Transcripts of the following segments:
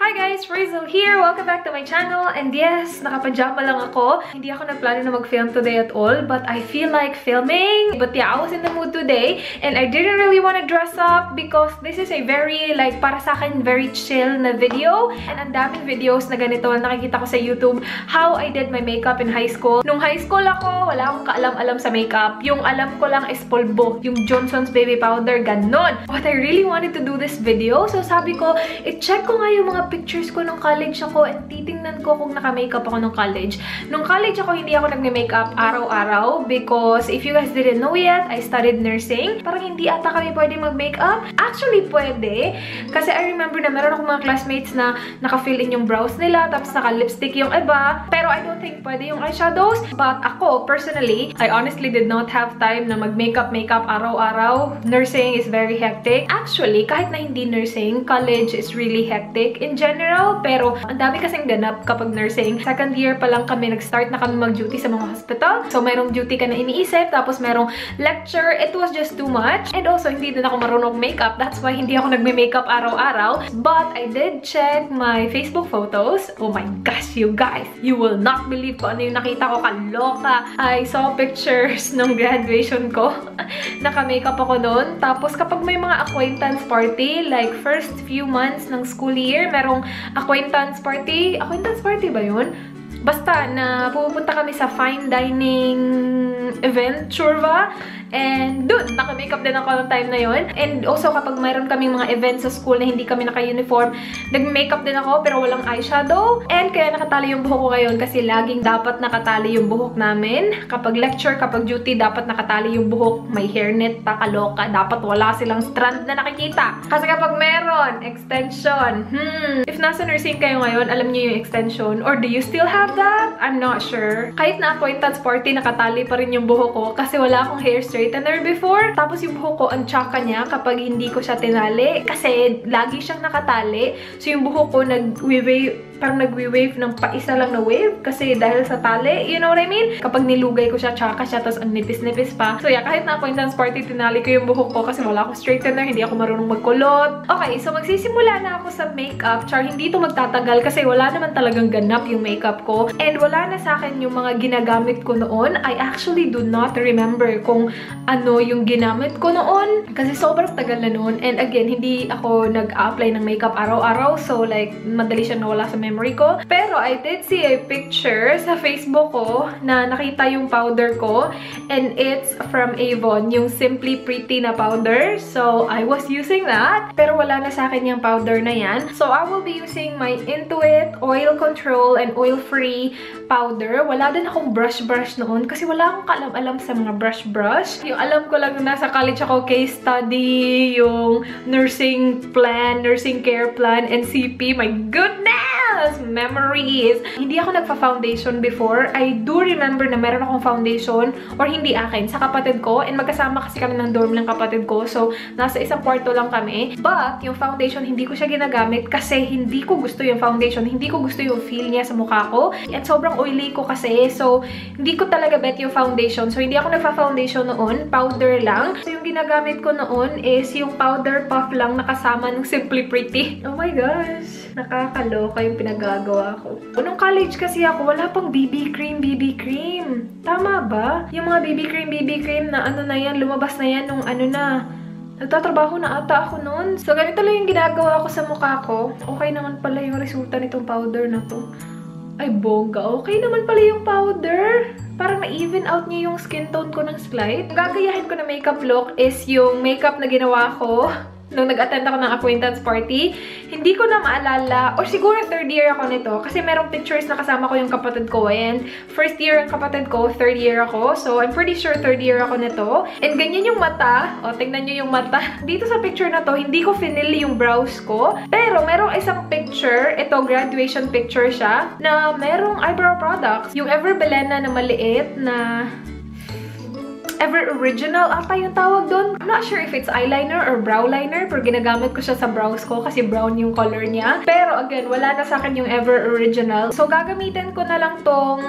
Hi guys! Frizzle here! Welcome back to my channel. And yes, nakapajama lang ako. Hindi ako nagplano na mag-film today at all, but I feel like filming. But yeah, I was in the mood today and I didn't really want to dress up because this is a very, like, para sa akin, very chill na video. And ang daming videos na ganito na nakikita ko sa YouTube how I did my makeup in high school. Nung high school ako, wala akong kaalam-alam sa makeup. Yung alam ko lang is polvo. Yung Johnson's Baby Powder, ganon. But I really wanted to do this video. So sabi ko, i-check ko nga yung mga pictures ko nung college ako and titingnan ko kung naka-makeup ako nung college. Nung college ako, hindi ako nagme-makeup araw-araw because if you guys didn't know yet, I studied nursing. Parang hindi ata kami pwede mag-makeup. Actually, pwede. Kasi I remember na meron akong mga classmates na naka-fill in yung brows nila tapos naka-lipstick yung iba. Pero I don't think pwede yung eyeshadows. But ako, personally, I honestly did not have time na mag-makeup araw-araw. Nursing is very hectic. Actually, kahit na hindi nursing, college is really hectic in general, pero ang dami kasing ganap kapag nursing. Second year pa lang kami, nag-start na kami mag-duty sa mga hospital. So, mayroong duty ka na iniisip, tapos mayroong lecture. It was just too much. And also, hindi din ako marunong makeup. That's why hindi ako nagme-makeup araw-araw. But I did check my Facebook photos. Oh my gosh, you guys! You will not believe ko ano yung nakita ko. Kaloka! I saw pictures ng graduation ko. Naka-makeup ako noon. Tapos, kapag may mga acquaintance party, like first few months ng school year, merong acquaintance party. Acquaintance party ba yun? Basta na pupunta kami sa fine dining event, churva. And dun, naka-makeup din ako ng time na yun. And also, kapag mayroon kaming mga events sa school na hindi kami naka-uniform, nag-makeup din ako pero walang eyeshadow. And kaya nakatali yung buhok ko ngayon kasi laging dapat nakatali yung buhok namin. Kapag lecture, kapag duty, dapat nakatali yung buhok. May hairnet pa, kaloka. Dapat wala silang strand na nakikita. Kasi kapag meron, extension. If nasa nursing kayo ngayon, alam niyo yung extension. Or do you still have that? I'm not sure. Kahit na acquaintance party, nakatali pa rin yung buhok ko kasi wala akong hair straightener before. Tapos yung buhok ko, ang tsaka niya kapag hindi ko siya tinali. Kasi lagi siyang nakatali. So yung buhok ko parang nagwi-wave ng paisa lang na wave. Kasi dahil sa tali, you know what I mean? Kapag nilugay ko siya, tsaka siya, tapos ang nipis-nipis pa. So yeah, kahit na acquaintance party, tinali ko yung buhok ko kasi wala akong straightener, hindi ako marunong magkulot. Okay, so magsisimula na ako sa makeup. Char, hindi to magtatagal kasi wala naman talagang ganap yung makeup ko. And wala na sa akin yung mga ginagamit ko noon. I actually do not remember kung ano yung ginamit ko noon. Kasi sobrang tagal na noon. And again, hindi ako nag-apply ng makeup araw-araw. So like, madali siya nawala sa memory ko. Pero I did see a picture sa Facebook ko na nakita yung powder ko. And it's from Avon. Yung Simply Pretty na powder. So I was using that. Pero wala na sa akin yung powder na yan. So I will be using my Intuit Oil Control and Oil-Free powder. Wala din akong brush noon kasi wala akong kaalam-alam sa mga brush. Yung alam ko lang na nasa college ako, case study, yung nursing plan, nursing care plan, and CP. My goodness! Memories! Hindi ako nagpa-foundation before. I do remember na meron akong foundation or hindi akin, sa kapatid ko. And magkasama kasi kami ng dorm ng kapatid ko. So, nasa isang kwarto lang kami. But, yung foundation, hindi ko siya ginagamit kasi hindi ko gusto yung foundation. Hindi ko gusto yung feel niya sa mukha ko. At sobrang oily ko kasi. So, hindi ko talaga bet yung foundation. So, hindi ako nagpa-foundation noon. Powder lang. So, yung ginagamit ko noon is yung powder puff lang nakasama ng Simply Pretty. Oh my gosh! Nakakaloka yung pinagagawa ko. Nung college kasi ako, wala pang BB cream. Tama ba? Yung mga BB cream na ano na yan, lumabas na yan nung ano na. Nagtatrabaho na ata ako noon. So, ganito lang yung ginagawa ko sa mukha ko. Okay naman pala yung resulta nitong powder na to. Ay, bongga. Okay naman pala yung powder. Parang na-even out niya yung skin tone ko ng slight. Ang gagayahin ko na makeup look is yung makeup na ginawa ko nung nag-attend ako ng acquaintance party. Hindi ko na maalala, or siguro third year ako nito, kasi merong pictures na kasama ko yung kapatid ko, and first year ang kapatid ko, third year ako, so I'm pretty sure third year ako nito. And ganyan yung mata, o tingnan nyo yung mata. Dito sa picture na to, hindi ko finili yung brows ko, pero merong isang picture, ito graduation picture siya, na merong eyebrow products. Yung Ever Belena na maliit na Ever Original ata yung tawag doon. I'm not sure if it's eyeliner or brow liner, pero ginagamit ko siya sa brows ko kasi brown yung color niya. Pero again, wala na sa akin yung Ever Original. So, gagamitin ko na lang tong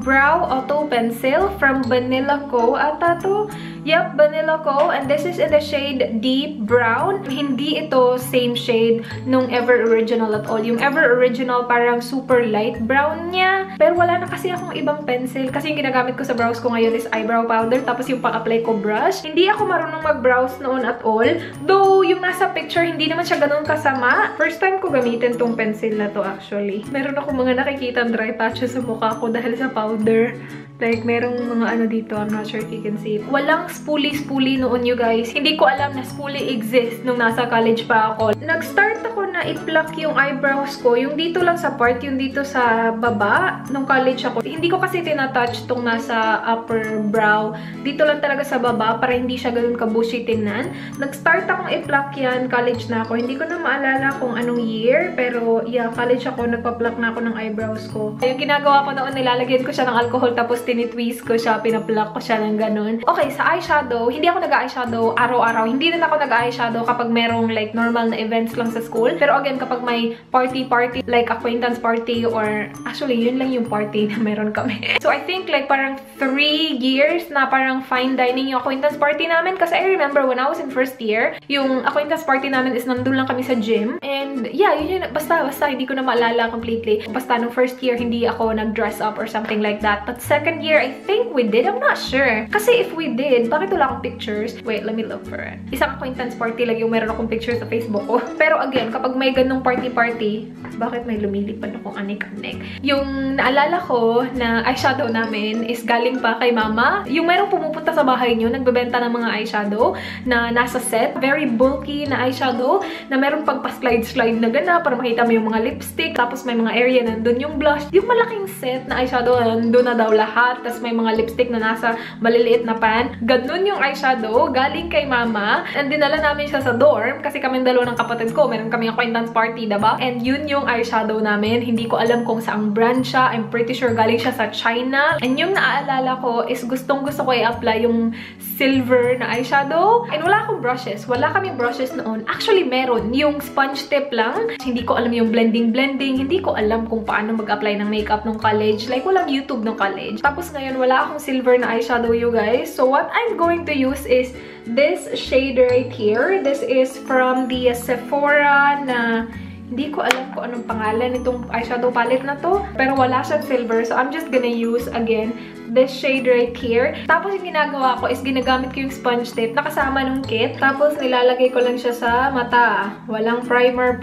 Brow Auto Pencil from Vanilla Co. Ata to. Yep, Vanilla Co. And this is in the shade Deep Brown. Hindi ito same shade nung Ever Original at all. Yung Ever Original parang super light brown niya. Pero wala na kasi akong ibang pencil. Kasi yung ginagamit ko sa brows ko ngayon is eyebrow powder. Tapos yung pang-apply ko brush. Hindi ako marunong mag-brows noon at all. Though, yung nasa picture, hindi naman siya ganun kasama. First time ko gamitin tong pencil na to actually. Meron ako mga nakikita dry patches sa mukha ko dahil sa powder. Like, merong mga ano dito. I'm not sure if you can see. Walang spoolie noon, you guys. Hindi ko alam na spoolie exists nung nasa college pa ako. Nag-start ako na i-pluck yung eyebrows ko. Yung dito lang sa part, yung dito sa baba nung college ako. Hindi ko kasi tinatouch tong nasa upper brow. Dito lang talaga sa baba para hindi siya ganun ka-bushy tingnan. Nag-start akong i-pluck yan. College na ako. Hindi ko na maalala kung anong year. Pero, yeah, college ako. Nagpa-pluck na ako ng eyebrows ko. Yung ginagawa ko noon, nilalagyan ko siya ng alcohol tapos tinitwist ko siya, pinapluck ko siya ng ganun. Okay, sa eyeshadow, hindi ako nag-eyeshadow araw-araw. Hindi din ako nag-eyeshadow kapag merong like normal na events lang sa school. Pero again, kapag may party, like acquaintance party or actually, yun lang yung party na meron kami. So I think like parang 3 years na parang fine dining yung acquaintance party namin kasi I remember when I was in first year, yung acquaintance party namin is nandun lang kami sa gym. And yeah, yun, basta hindi ko na maalala completely. Basta nung first year, hindi ako nag-dress up or something like that. But second year, I think we did. I'm not sure. Kasi if we did, bakit wala akong pictures? Wait, let me look for it. Isang acquaintance party lang yung meron akong pictures sa Facebook ko. Pero again, kapag may ganung party-party, bakit may lumilipad akong anik-anik? Yung naalala ko na eyeshadow namin is galing pa kay mama. Yung merong pumupunta sa bahay nyo, nagbebenta ng mga eyeshadow na nasa set. Very bulky na eyeshadow na merong pagpa-slide-slide na gana para makita mo yung mga lipstick. Tapos may mga area nandun yung blush. Yung malaking set na eyeshadow, nandun na daw lahat. Tapos may mga lipstick na nasa maliliit na pan. Ganun yung eyeshadow, galing kay mama. And dinala namin siya sa dorm kasi kami dalawa ng kapatid ko. Meron kami acquaintance party, diba? And yun yung eyeshadow namin. Hindi ko alam kung saang brand siya. I'm pretty sure galing siya sa China. And yung naaalala ko is gustong-gusto ko i-apply yung silver na eyeshadow. And wala akong brushes. Wala kaming brushes noon. Actually, meron. Yung sponge tip lang. Hindi ko alam yung blending. Hindi ko alam kung paano mag-apply ng makeup nung college. Like, walang YouTube nung college. Tapos ngayon, wala akong silver na eyeshadow, you guys. So, what I'm going to use is this shade right here. This is from the Sephora na hindi ko alam kung anong pangalan nitong eyeshadow palette na to. Pero wala siyang silver. So, I'm just gonna use, again, this shade right here. Tapos, yung ginagawa ko is ginagamit ko yung sponge tip na kasama nung kit. Tapos, nilalagay ko lang siya sa mata. Walang primer.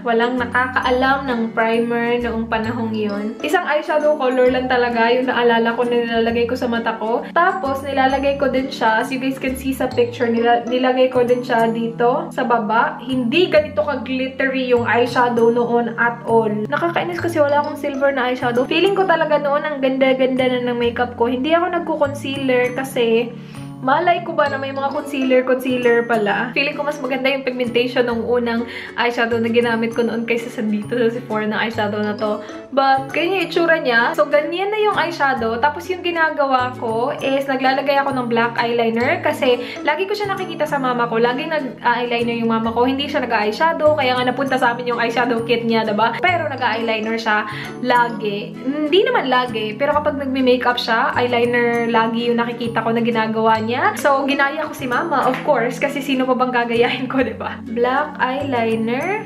Walang nakakaalam ng primer noong panahong yun. Isang eyeshadow color lang talaga yung naalala ko na nilalagay ko sa mata ko. Tapos, nilalagay ko din siya. As you guys can see sa picture, nilagay ko din siya dito sa baba. Hindi ganito ka-glittery yung eyeshadow noon at all. Nakakainis kasi wala akong silver na eyeshadow. Feeling ko talaga noon ang ganda-ganda na ng makeup ko. Hindi ako nagko-concealer kasi malay ko ba na may mga concealer pala. Feeling ko mas maganda yung pigmentation ng unang eyeshadow na ginamit ko noon kaysa sa dito sa Sephora na eyeshadow na to. But, ganyan yung itsura niya. So, ganyan na yung eyeshadow. Tapos, yung ginagawa ko is naglalagay ako ng black eyeliner kasi lagi ko siya nakikita sa mama ko. Laging nag-eyeliner yung mama ko. Hindi siya nag-eyeshadow. Kaya nga napunta sa amin yung eyeshadow kit niya, diba? Pero nag-eyeliner siya lagi. Hindi naman lagi. Pero kapag nagme-makeup siya, eyeliner lagi yung nakikita ko na ginagawa niya. So, ginaya ko si mama, of course, kasi sino pa bang gagayahin ko, diba? Black eyeliner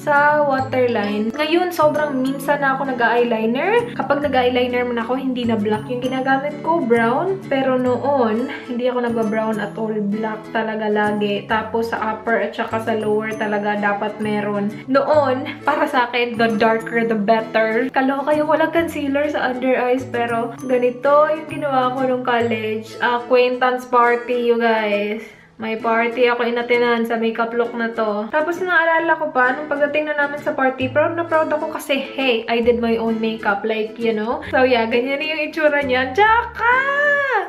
sa waterline. Ngayon, sobrang minsan na ako nag-eyeliner. Kapag nag-eyeliner man ako, hindi na black yung ginagamit ko, brown. Pero noon, hindi ako nagba-brown at all. Black talaga lagi. Tapos sa upper at saka sa lower talaga dapat meron. Noon, para sa akin, the darker, the better. Kaloka yung walang concealer sa under eyes. Pero ganito yung ginawa ko nung college. Acquaintance party, you guys. May party ako inatenan sa makeup look na to. Tapos naalala ko pa, nung pagdating na namin sa party, proud na proud ako kasi, hey, I did my own makeup. Like, you know? So yeah, ganyan yung itsura niya. Tsaka!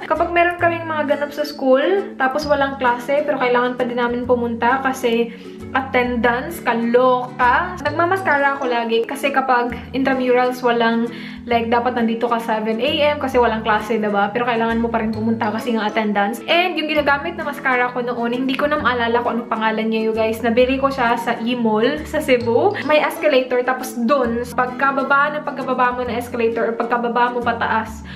Kapag meron kaming mga ganap sa school, tapos walang klase, pero kailangan pa din namin pumunta kasi attendance, kaloka. Nagmamaskara ako lagi kasi kapag intramurals walang, like, dapat nandito ka 7 AM kasi walang klase, diba? Pero kailangan mo pa rin pumunta kasi nga attendance. And yung ginagamit na mascara ko noon, hindi ko na maalala kung anong pangalan niya, you guys. Nabili ko siya sa E-Mall sa Cebu. May escalator, tapos dun, pagkababa mo na escalator or pagkababa mo pataas,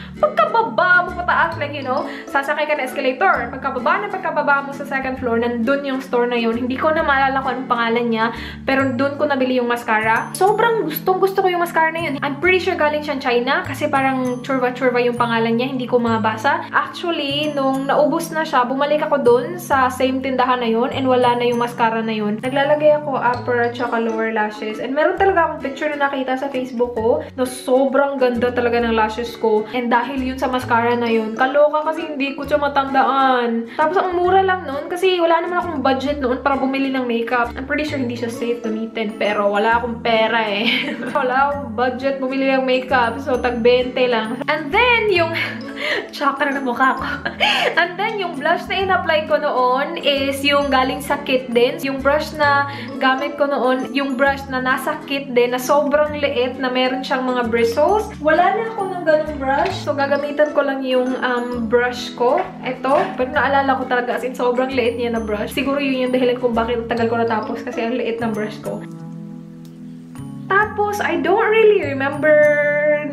like, you know, sasakay ka na escalator. Pagkababa mo sa second floor, nandun yung store na yun. Hindi ko na maalala kung anong pangalan niya, pero dun ko nabili yung mascara. Sobrang gustong-gusto ko yung mascara na yun. I'm pretty sure galing siya China kasi parang churva-churva yung pangalan niya, hindi ko mabasa. Actually, nung naubos na siya, bumalik ako dun sa same tindahan na yun and wala na yung mascara na yun. Naglalagay ako upper at saka lower lashes. And meron talaga akong picture na nakita sa Facebook ko na sobrang ganda talaga ng lashes ko. And dahil yun sa mascara na yun, kaloka kasi hindi ko siya matandaan. Tapos ang mura lang noon kasi wala naman akong budget noon para bumili ng makeup. I'm pretty sure hindi siya safe gamitin pero wala akong pera eh. Wala akong budget bumili ng makeup so tag 20 lang. And then yung chakra na mukha ko. And then yung blush na in-apply ko noon is yung galing sa kit din. Yung brush na gamit ko noon, yung brush na nasa kit din na sobrang liit na meron siyang mga bristles. Wala na ako ng ganung brush. So gagamitan ko lang yung brush ko. Ito. Pero naalala ko talaga as in sobrang liit niya na brush. Siguro yun yung dahilan kung bakit tagal ko natapos kasi ang liit ng brush ko. Tapos, I don't really remember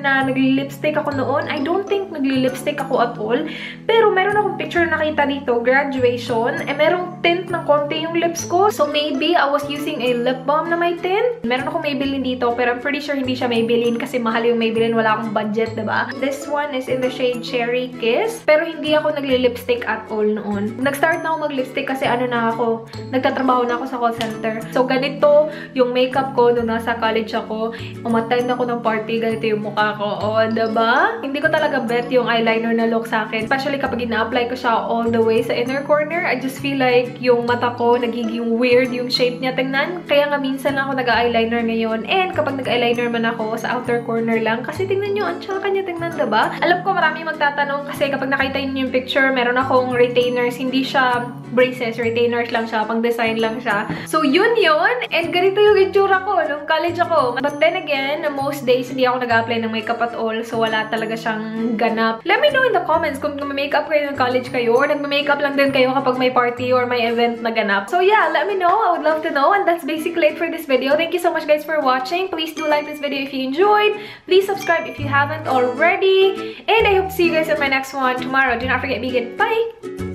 na nagli-lipstick ako noon. I don't think nagli-lipstick ako at all. Pero meron akong picture na nakita dito, graduation. Eh, merong tint ng konti yung lips ko. So, maybe I was using a lip balm na may tint. Meron akong Maybelline dito, pero I'm pretty sure hindi siya Maybelline kasi mahal yung Maybelline. Wala akong budget, diba? This one is in the shade Cherry Kiss. Pero hindi ako nagli-lipstick at all noon. Nag-start na ako mag-lipstick kasi ano na ako, nagtatrabaho na ako sa call center. So, ganito yung makeup ko nung nasa college ako. Umattend ako ng party, ganito yung mukha ko. O, diba? Hindi ko talaga bet yung eyeliner na look sa akin. Especially kapag ina-apply ko siya all the way sa inner corner. I just feel like yung mata ko nagiging weird yung shape niya. Tingnan. Kaya nga minsan lang ako nag-eyeliner ngayon. And kapag nag-eyeliner man ako sa outer corner lang. Kasi tingnan nyo, ang tsaka niya tingnan, diba? Alam ko marami magtatanong kasi kapag nakita nyo yung picture, meron akong retainers. Hindi siya braces. Retainers lang siya. Pang-design lang siya. So, yun. And ganito yung itsura ko nung college ako. But then again, most days, hindi ako nag-apply ng makeup at all. So, wala talaga siyang ganap. Let me know in the comments kung nag-makeup kayo ng college kayo or nag-makeup lang din kayo kapag may party or may event na ganap. So, yeah, let me know. I would love to know. And that's basically it for this video. Thank you so much, guys, for watching. Please do like this video if you enjoyed. Please subscribe if you haven't already. And I hope to see you guys in my next one tomorrow. Do not forget, be good. Bye!